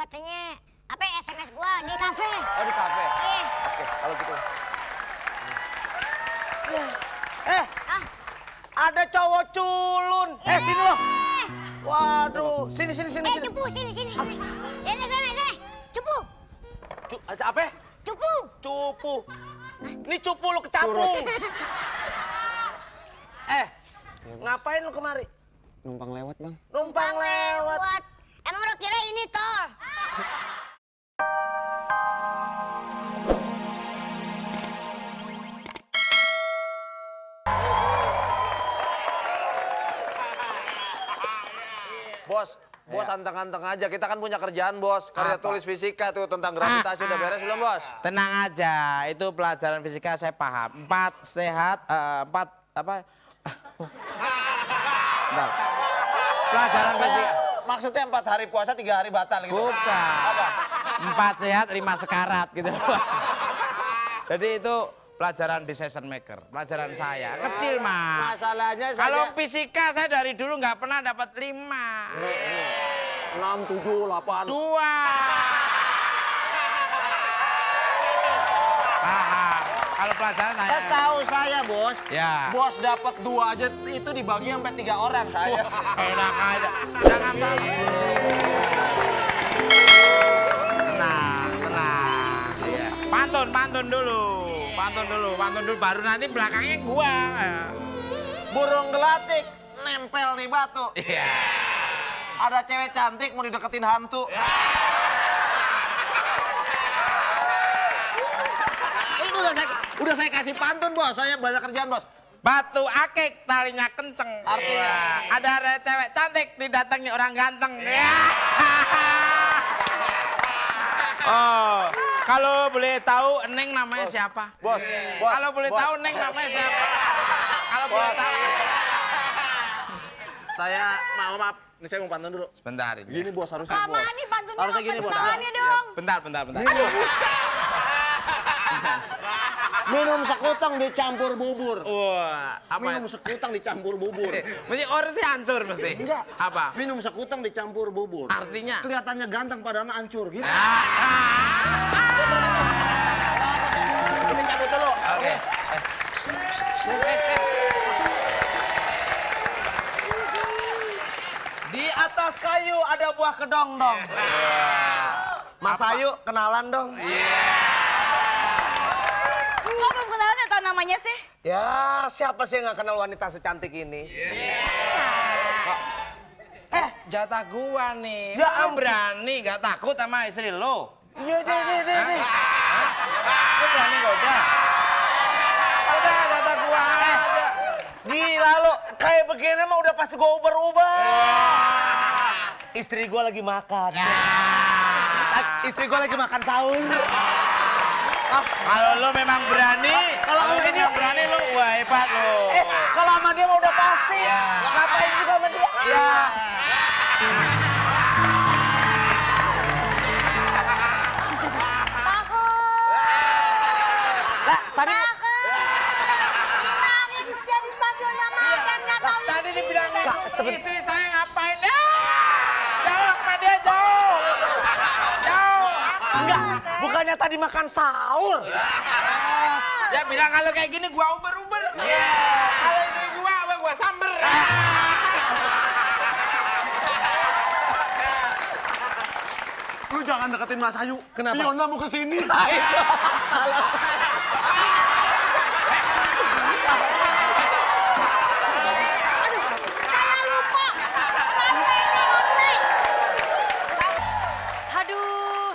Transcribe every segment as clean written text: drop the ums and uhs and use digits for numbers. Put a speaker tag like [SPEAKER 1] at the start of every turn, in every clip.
[SPEAKER 1] katanya apa SMS gua di kafe.
[SPEAKER 2] Oh di kafe?
[SPEAKER 1] Iya.
[SPEAKER 2] Oke, kalau gitu. Ada cowok culun. Sini lo. Waduh, sini.
[SPEAKER 1] Cupu, sini. Sini. Cupu.
[SPEAKER 2] Apa?
[SPEAKER 1] Cupu.
[SPEAKER 2] Cupu. Ini cupu lu kecapung. Ngapain lu kemari?
[SPEAKER 3] Numpang lewat, Bang.
[SPEAKER 2] Numpang lewat.
[SPEAKER 1] Emang lu kira ini tol?
[SPEAKER 2] Bos anteng-anteng aja. Kita kan punya kerjaan, Bos. Karya tulis fisika tuh tentang gravitasi udah beres belum, Bos?
[SPEAKER 3] Tenang aja, itu pelajaran fisika saya paham. 4 sehat, 4 apa? Bentar. Pelajaran fisika.
[SPEAKER 2] Maksudnya 4 hari puasa, 3 hari batal gitu.
[SPEAKER 3] Bukan.
[SPEAKER 2] Apa?
[SPEAKER 3] 4 sehat, 5 sekarat gitu. Jadi itu pelajaran decision maker, pelajaran saya. Kecil, Mas.
[SPEAKER 2] Masalahnya saya...
[SPEAKER 3] Kalau fisika saya dari dulu nggak pernah dapat 5.
[SPEAKER 2] 6, 7, 8.
[SPEAKER 3] 2. Paham. Kalau pelajaran saya...
[SPEAKER 2] Tahu saya, Bos.
[SPEAKER 3] Ya.
[SPEAKER 2] Bos dapat 2 aja itu dibagi sampai 3 orang saya.
[SPEAKER 3] Enak aja. Jangan salah. Tenang. Iya. Pantun dulu. Baru nanti belakangnya gua.
[SPEAKER 2] Burung gelatik nempel di batu.
[SPEAKER 3] Iya.
[SPEAKER 2] Ada cewek cantik mau dideketin hantu. Itu udah saya kasih pantun, Bos. Saya banyak kerjaan, Bos.
[SPEAKER 3] Batu akik talinya kenceng.
[SPEAKER 2] Artinya?
[SPEAKER 3] Iya. Ada cewek cantik didatangi orang ganteng. Iya. Oh, kalau boleh tahu Neng namanya siapa?
[SPEAKER 2] Bos.
[SPEAKER 3] Kalau boleh tahu Neng namanya siapa? Kalau boleh tahu.
[SPEAKER 2] Saya maaf. Ini saya mau pantun dulu.
[SPEAKER 3] Sebentar ini.
[SPEAKER 2] Gini, Bos, harusnya,
[SPEAKER 1] Lama
[SPEAKER 2] Bos.
[SPEAKER 1] nih pantunnya,
[SPEAKER 2] Harusnya gini, Bos.
[SPEAKER 1] tangannya dong.
[SPEAKER 3] Bentar.
[SPEAKER 1] Aduh, buset.
[SPEAKER 2] Minum sekutang dicampur bubur.
[SPEAKER 3] Wah, apa?
[SPEAKER 2] Minum sekutang dicampur bubur.
[SPEAKER 3] Mesti orang itu hancur mesti.
[SPEAKER 2] Enggak.
[SPEAKER 3] Apa?
[SPEAKER 2] Minum sekutang dicampur bubur.
[SPEAKER 3] Artinya?
[SPEAKER 2] Kelihatannya ganteng padahal hancur gitu. Ini cabut dulu.
[SPEAKER 3] Oke.
[SPEAKER 2] Di atas kayu ada buah kedong-dong. Mas
[SPEAKER 3] Apa?
[SPEAKER 2] Ayu, kenalan dong.
[SPEAKER 1] Kok belum kenalan atau namanya sih?
[SPEAKER 2] Ya, siapa sih yang nggak kenal wanita secantik ini?
[SPEAKER 3] Jatah gua nih.
[SPEAKER 2] Ya,
[SPEAKER 3] Lu berani nggak takut sama istri lo?
[SPEAKER 2] Iya, deh.
[SPEAKER 3] Lu berani goda? Udah, jatah gua aja.
[SPEAKER 2] Gila lo, kayak begini mah udah pasti gue uber-uber. Istri gue lagi makan. Istri gue lagi makan sahur.
[SPEAKER 3] Kalau lo memang berani, kalau ini berani lo, wah hebat lo.
[SPEAKER 2] Kalau sama dia mah udah pasti. Ngapain juga sama dia?
[SPEAKER 3] Ya.
[SPEAKER 1] Takut.
[SPEAKER 2] Tadi
[SPEAKER 1] Bilangin kerja di stasiun Mama dan nggak tahu
[SPEAKER 3] Tadi
[SPEAKER 1] isi.
[SPEAKER 3] dibilang istri saya ngapain? Jauh sama dia, jauh.
[SPEAKER 2] enggak, bukannya tadi makan sahur.
[SPEAKER 3] Ya bilang kalau kayak gini gua uber-uber. Kalau istri gua samber.
[SPEAKER 2] Lu jangan deketin Mas Ayu.
[SPEAKER 3] Kenapa?
[SPEAKER 2] Fiona mau kesini.
[SPEAKER 1] Saya lupa. Rantai. Aduh.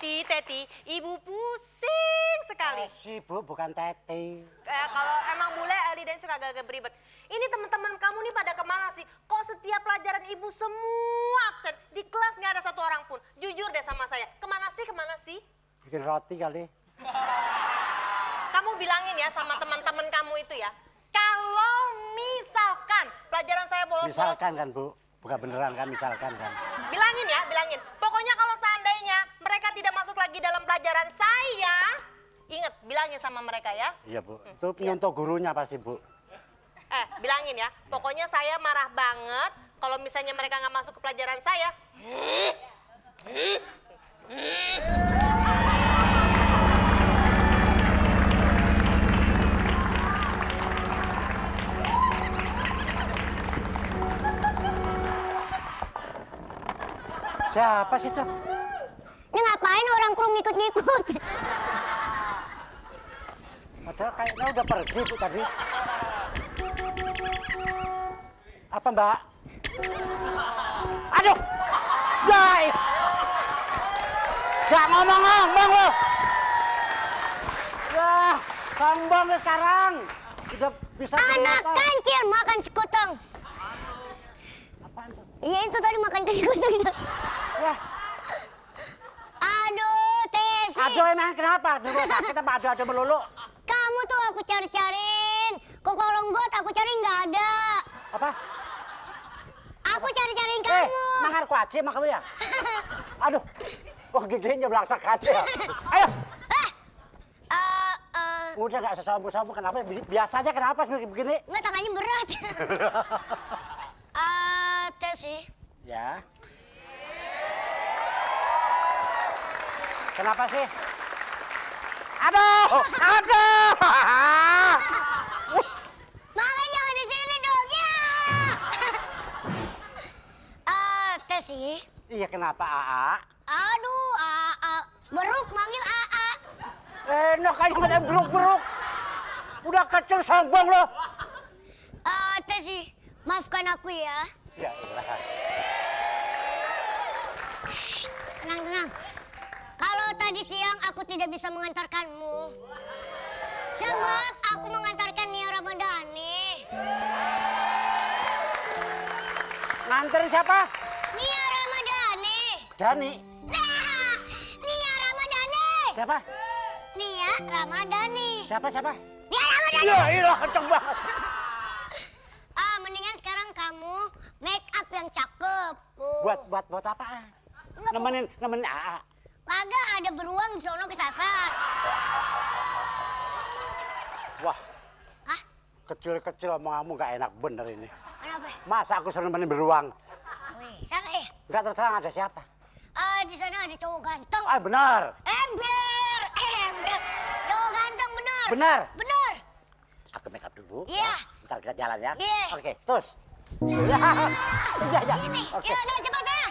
[SPEAKER 1] Teti. Ibu pusing sekali.
[SPEAKER 4] Si Bu, bukan Teti.
[SPEAKER 1] Kalau emang bule Eli dan suka agak beribet. Ini teman-teman kamu nih pada kemana sih? Kok setiap pelajaran ibu semua absen? Di kelas nggak ada satu orang pun. Jujur deh sama saya. Kemana sih?
[SPEAKER 4] Bikin roti kali.
[SPEAKER 1] Kamu bilangin ya sama teman-teman kamu itu ya. Kalau misalkan pelajaran saya bolos-bolos.
[SPEAKER 4] Misalkan kan, Bu. Bukan beneran kan, misalkan kan.
[SPEAKER 1] Bilangin. Pokoknya kalau seandainya mereka tidak masuk lagi dalam pelajaran saya. Ingat, bilangin sama mereka ya.
[SPEAKER 4] Iya, Bu. Itu nyontoh gurunya pasti, Bu.
[SPEAKER 1] Bilangin ya. Pokoknya saya marah banget Kalau misalnya mereka nggak masuk ke pelajaran saya,
[SPEAKER 4] Siapa sih itu?
[SPEAKER 5] Ini ngapain orang kru ngikut-ngikut?
[SPEAKER 4] Padahal kayaknya udah pergi Bu tadi. Apa Mbak? Aduh! Zai! Gak ngomong-ngomong lo! Wah, sombong lu sekarang. Udah bisa
[SPEAKER 5] Anak
[SPEAKER 4] keluar.
[SPEAKER 5] kancil makan sekuteng.
[SPEAKER 4] Apaan tuh?
[SPEAKER 5] Iya itu tadi makan sekuteng.
[SPEAKER 4] Wah,
[SPEAKER 5] Aduh, Tesi.
[SPEAKER 4] aduh emang kenapa? Dulu sakit apa adu-adu melulu?
[SPEAKER 5] Kamu tuh aku cari-cariin. Kok kolong got aku cari nggak ada.
[SPEAKER 4] Apa?
[SPEAKER 5] Aku cari-cariin kamu.
[SPEAKER 4] Mangar kuaci sama kamu ya? Aduh, kok giginya belaksak aja. Ayo, udah gak usah sombong-sombong. Kenapa? Biasa aja kenapa begini?
[SPEAKER 5] Nggak tangannya berat. Tesi.
[SPEAKER 4] Ya. Kenapa sih? Aduh, aduh.
[SPEAKER 5] Makanya jangan di sini dong ya. Tesi.
[SPEAKER 4] Iya kenapa AA?
[SPEAKER 5] Aduh, Beruk manggil AA.
[SPEAKER 4] Enak aja macam beruk-beruk. Udah kecil sombong lo.
[SPEAKER 5] Tesi, maafkan aku ya.
[SPEAKER 4] Ya iyalah.
[SPEAKER 5] Tenang. Kalau tadi siang aku tidak bisa mengantarkanmu. Sebab aku mengantarkan Nia Ramadhani.
[SPEAKER 4] Nganterin siapa?
[SPEAKER 5] Nia Ramadhani.
[SPEAKER 4] Dani.
[SPEAKER 5] Nah, Nia Ramadhani.
[SPEAKER 4] Siapa?
[SPEAKER 5] Nia Ramadhani.
[SPEAKER 4] Siapa?
[SPEAKER 5] Nia Ramadhani.
[SPEAKER 4] Ya iyalah kenceng banget.
[SPEAKER 5] Mendingan sekarang kamu make up yang cakep.
[SPEAKER 4] Buat apa?
[SPEAKER 5] Enggak,
[SPEAKER 4] Nemenin AA.
[SPEAKER 5] Kagak ada beruang di sono kesasar.
[SPEAKER 4] Wah,
[SPEAKER 5] Hah?
[SPEAKER 4] kecil-kecil omonganmu gak enak bener ini.
[SPEAKER 5] Kenapa?
[SPEAKER 4] Masa aku suruh nemenin beruang?
[SPEAKER 5] Wih, sana ya.
[SPEAKER 4] Enggak terus terang ada siapa?
[SPEAKER 5] Di sana ada cowok ganteng.
[SPEAKER 4] Ah benar.
[SPEAKER 5] Ember. Cowok ganteng bener.
[SPEAKER 4] Benar. Aku make up dulu.
[SPEAKER 5] Iya.
[SPEAKER 4] Ntar kita jalan ya.
[SPEAKER 5] Iya.
[SPEAKER 4] Oke, terus. Ya.
[SPEAKER 5] Ini,
[SPEAKER 4] Oke.
[SPEAKER 5] ya udah cepat sana.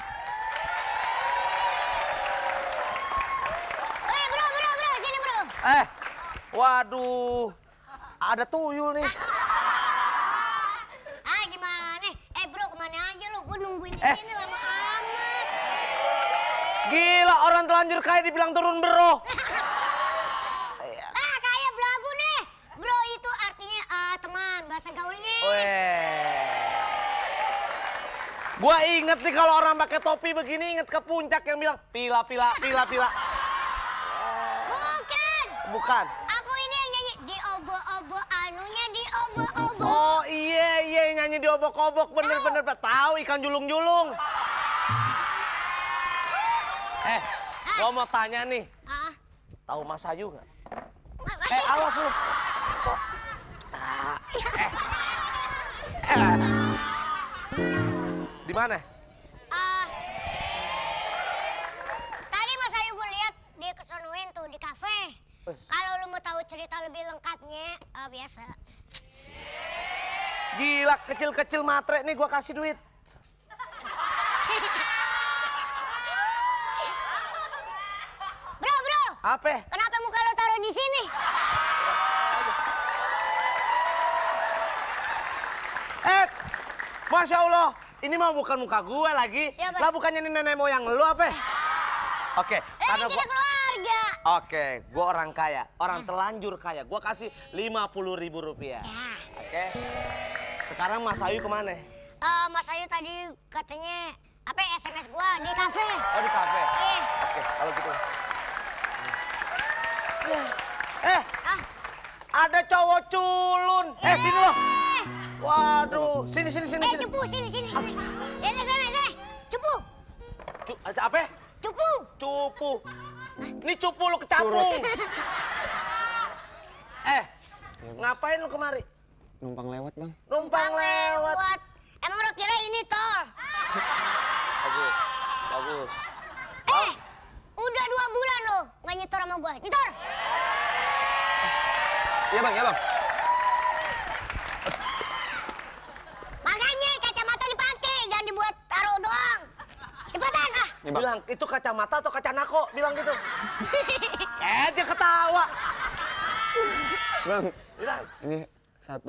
[SPEAKER 5] Bro, sini bro.
[SPEAKER 2] Waduh, ada tuyul nih.
[SPEAKER 5] Gimana? Bro, kemana aja lu? Gue nungguin di sini lama amat.
[SPEAKER 2] Gila, orang telanjur kayak dibilang turun bro.
[SPEAKER 5] Kayak belagu nih. Bro itu artinya teman, bahasa gaulnya.
[SPEAKER 2] Gua inget nih kalau orang pakai topi begini inget ke puncak yang bilang pila. Bukan.
[SPEAKER 5] Aku ini yang nyanyi di obo-obo anunya di obo-obo.
[SPEAKER 2] Oh iya nyanyi di obok-obok bener tahu ikan julung-julung. Gua mau tanya nih, tahu Mas Ayu nggak? Awas lu. Di mana?
[SPEAKER 5] Tadi Mas Ayu gue lihat dia kesonoin tuh di kafe. Kalau lu mau tahu cerita lebih lengkapnya, biasa.
[SPEAKER 2] Gila, kecil-kecil matre nih gua kasih duit.
[SPEAKER 5] Bro,
[SPEAKER 2] Apa?
[SPEAKER 5] kenapa muka lo taruh di sini?
[SPEAKER 2] Masya Allah, ini mah bukan muka gua lagi.
[SPEAKER 5] Siapa?
[SPEAKER 2] Lah bukannya ini nenek moyang lu apa? Oke, karena
[SPEAKER 5] Kita keluarga.
[SPEAKER 2] Oke, gua orang kaya, orang telanjur kaya. Gua kasih 50.000 rupiah. Oke. Sekarang Mas Ayu kemana?
[SPEAKER 5] Mas Ayu tadi katanya SMS gua di kafe.
[SPEAKER 2] Oh di kafe.
[SPEAKER 5] Iya.
[SPEAKER 2] Oke, kalau gitu. Ada cowok culun. Sini lo. Waduh, sini.
[SPEAKER 5] Cupu, sini. Sini. Cupu.
[SPEAKER 2] Apa? Cupu. Ini cupu lu kecapung. Ngapain lu kemari?
[SPEAKER 3] Numpang lewat, Bang.
[SPEAKER 2] Numpang lewat.
[SPEAKER 5] Emang lo kira ini tol? Siapa nyetor sama gua? Nyetor!
[SPEAKER 6] Iya bang, ya bang.
[SPEAKER 5] Makanya kacamata dipakai, jangan dibuat taruh doang. Cepetan ah!
[SPEAKER 6] Nih, bang.
[SPEAKER 2] Bilang, itu kacamata atau kaca nako? Bilang gitu. Dia ketawa.
[SPEAKER 6] Bang, ini 1,